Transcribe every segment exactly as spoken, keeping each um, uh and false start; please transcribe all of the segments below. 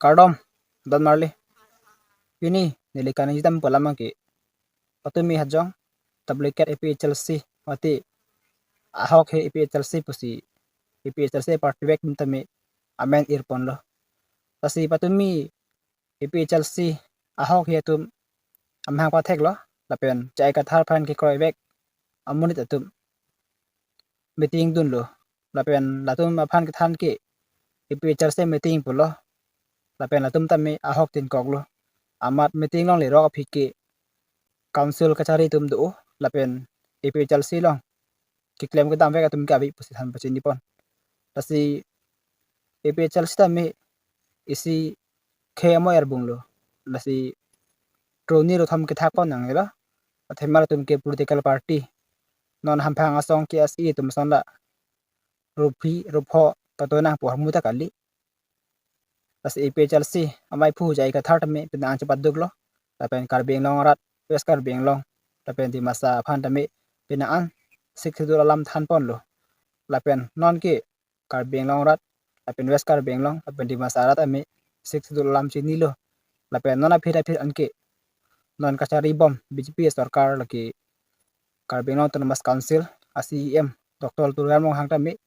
Kardom, don marli. Pini neli kaningje dam pu alam abangke, patumi hajong, duplicate A P H L C, mate ahok he A P H L C pusi, A P H L C party vek atum tame amen irponlo. Lasi patumi A P H L C ahok he atum amahang patheklo, lapen J I Kathar aphan kekroi vek amonit atum meeting dunlo, lapen latum aphan kethan ke A P H L C meeting pulo, lapen latum tame ahok tin koklo. Amat meeting along lerok aphi ke council kachari atum do, lapen A P H L C along keklem kedam vek atum ke ave pusi than pachinipon. Lasi A P H L C tame isi khei amo erbunglo. Lasi roni rothom kethak pon nangnelo. Athema latum ke political party, non hamphang asong K S A atum ason la ruphi rupho patonang pu ahormu ta kali. Lasi A P H L C amei aphu J I Kathar tame penang an chepaduklo. Lapen Karbi Anglong arat, West Karbi Anglong, lapen Dimasa aphan tame penang an Sixth Schedule alam thanponlo. Lapen non ke Karbi Anglong arat, lapen West Karbi Anglong, lapen Dimasa arat tame Sixth Schedule alam chinilo. Lapen non aphi aphi anke non kachari bom B J P sorkar lake Karbi Anglong Autonomous Council a C E M Doctor Tuliram Ronghang tame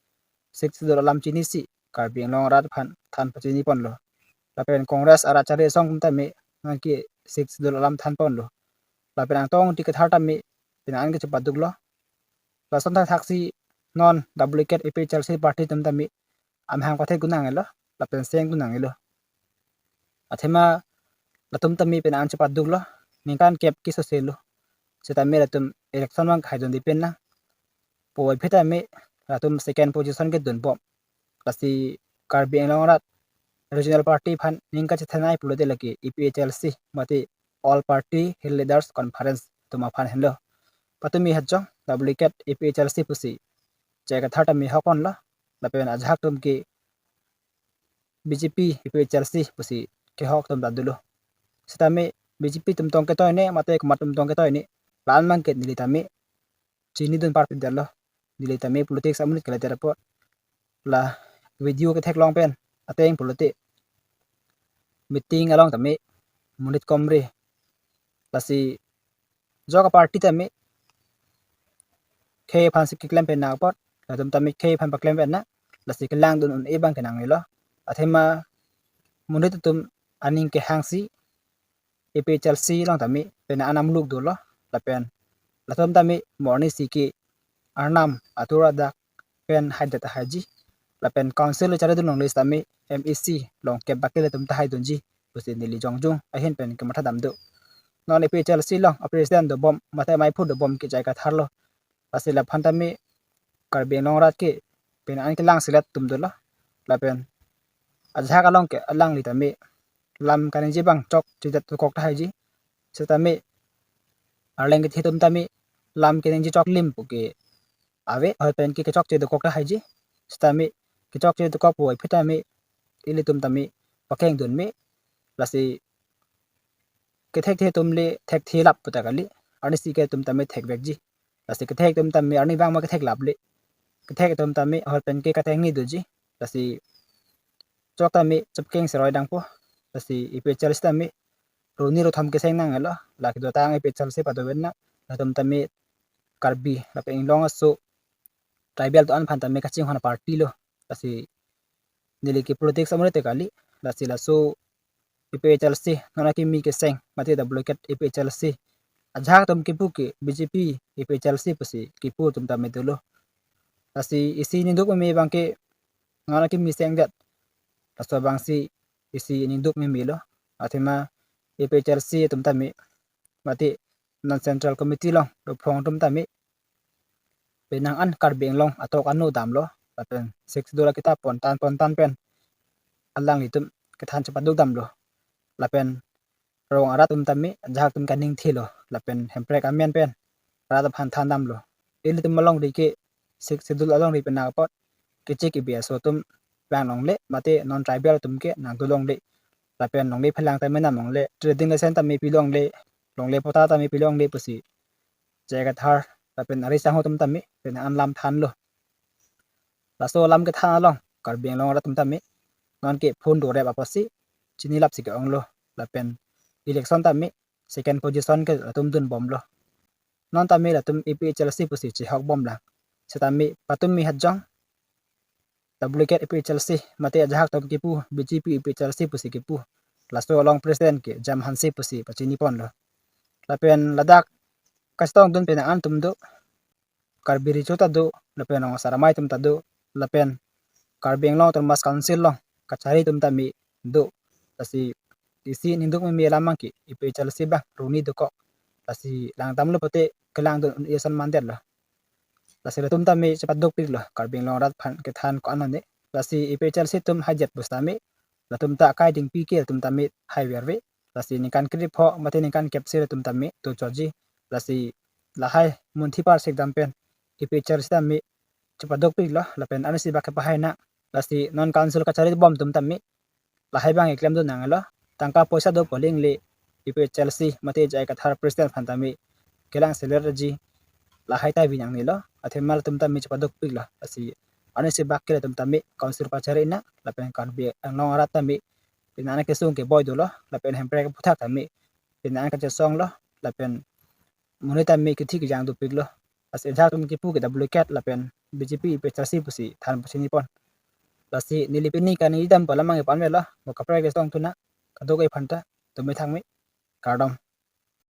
Sixth Schedule alam chinisi Karbi Anglong arat aphan than pachiniponlo. Lapen Congress arat chari asong atum tame non ke Sixth Schedule alam thanponlo. Lapen Angtong Ingti Kathar tame penang an ke chepaduklo. Lason thakthaksi non duplicate A P H L C party atum tame amahang pathek dun nangnelo, lapen seng dun nangnelo. Athema latum tame penang an chepaduklo, ningkan kep ke soselo. Setame latum election abang kahai dunde pen nang. Puvoiphit tame latum second position kedun bom. Lasi Karbi Anglong arat regional party aphan ning kachethanai pulote lake A P H L C, mate All Party Hill Leaders Conference atum aphan henlo. Patumi hajong duplicate A P H L C pusi J I Kathar tame hokponlo, lapen ajahak atum ke B J P A P H L C pusi kehok atum ta dolo. Setame B J P atum tong ketoi ne, mate komat atum tong ketoi ne, la-an abangke neli tame chinidun parpedetlo. Neli tame politics amonit kalidet apot la video ketheklong pen ateng pulote meeting along tame monit komre. Lasi jok a party tame khei aphansi keklem pen nang apot, latum tame khei aphan paklem pen nang, lasi kelang dun un-e abang ke nangnelo. Athema monit atum aning kehangsi A P H L C along tame penang an amuluk dolo, lapen latum tame morning si ke arnam atur adak pen haidet haiji, lapen council chari dun longle setame M A C along kep baki latum ta haidunji pusi neli jongjung ahin pen kematha dam do. Non A P H L C along a president dobom, mate amei aphu dobom ke J I Kathar lo. Lasi laphan tame Karbi Anglong arat ke penang an kelang selet atum dolo. Lapen ajahak along ke alangli tame lam kaningje abang chokchedet dokok ta haiji. Setame arleng kethe atum tame lam kaningje choklim pu ke ave, ahoi pen ke kechokche dokok ta haiji. Setame kechokche dokok puvoiphit tame ilitum tame pakeng dun me. Lasi kethekthe atum le thekthe lap pu ta kali, arnisi ke atum tame thekvekji. Lasi kethek atum tame arnivang ma ketheklap le, kethek atum tame ahoi pen ke kateng ni doji. Lasi chok tame chepkeng seroi dangpo. Lasi A P H L C tame roni rothom keseng nangnelo, la kedotang A P H L C padoven nang, latum tame Karbi lapen Inglong aso tribal atum aphan tame kachinghon a party lo. Lasi neli ke politics amonit te kali, lasi laso A P H L C non akimi keseng, mate duplicate A P H L C ajahak atum kipu ke B J P A P H L C pusi kipu atum tame dolo. Lasi isi ningduk meme abang ke non akimi sengdet, laso abangsi isi ningduk memelo. Athema A P H L C atum tame, mate non Central Committee along dophong atum tame penang an Karbi Anglong atok anu damlo, lapen Sixth Schedule akitap pontan pontan pen alanglitum kethan chepaduk damlo. Lapen rong arat atum tame ajahak atum kaningthelo, lapen Hemprek amen pen rat aphan than damlo. Ilitum alongri ke Sixth Schedule alongri pen nang apot kechik kebi aso atum vang longle, mate non tribal atum ke nangdun longle, lapen longle phelang tame nam longle, trading license tame pi longle, longle patta tame pi longle pusi J I Kathar lapen ari sangho atum tame penang an lam thanlo. Laso lam kethan along Karbi Anglong arat atum tame non ke phone dorep apotsi chinilap si ke-onglo. Lapen election tame second position ke latum dunbomlo. Non tame latum A P H L C pusi chehok bomlang. Setame patumi hajong duplicate A P H L C mate ajahak atum kipu B J P A P H L C pusi kipu. Laso along president ke Jam Hanse pusi pachiniponlo. Lapen ladak kachetongdun penang an atum do, Karbi Recho ta do, lapen Rong Asar Amei atum ta do, lapen Karbi Anglong Autonomous Council along kachari atum tame do. Lasi isi ningduk meme alam abang ke A P H L C abang runi dokok. Lasi langdamlo pute kelangdun un-e ason mandetlo. Lasi latum tame chepadukpiklo Karbi Anglong arat aphan kethan ko-an lone. Lasi A P H L C atum haijet pusitame latum ta akai dingpi ke latum tame haiverve. Lasi ningkan krepho mate ningkan kepsi latum tame dochotji. Lasi lahai munthi parsik dam pen A P H L C tame chepadukpiklo lapen arnisi bak kepahainang. Lasi non council kachari bom atum tame lahai abang keklemdun nanglo. Tangka poisa do pu aling le A P H L C mate J I Kathar president aphan tame kelang selerji lahai ta vi nangnelo. Athema latum tame chepadukpiklo. Lasi arnisi bak ke latum tame council pachari nang lapen Karbi Anglong arat tame penang an kesung keboi dolo lapen Hemprek aphuthak tame penang an kachesonglo lapen monit tame kithi kejang dopiklo. Lasi ajahak atum kipu ke duplicate lapen B J P A P H L C pusi than pachinipon. Lasi neli pini kaningje dam pu alam abang ke pu-an avelo. Mo kaprek ketongdun nang, kadokave aphanta tumi thangmi, kardom.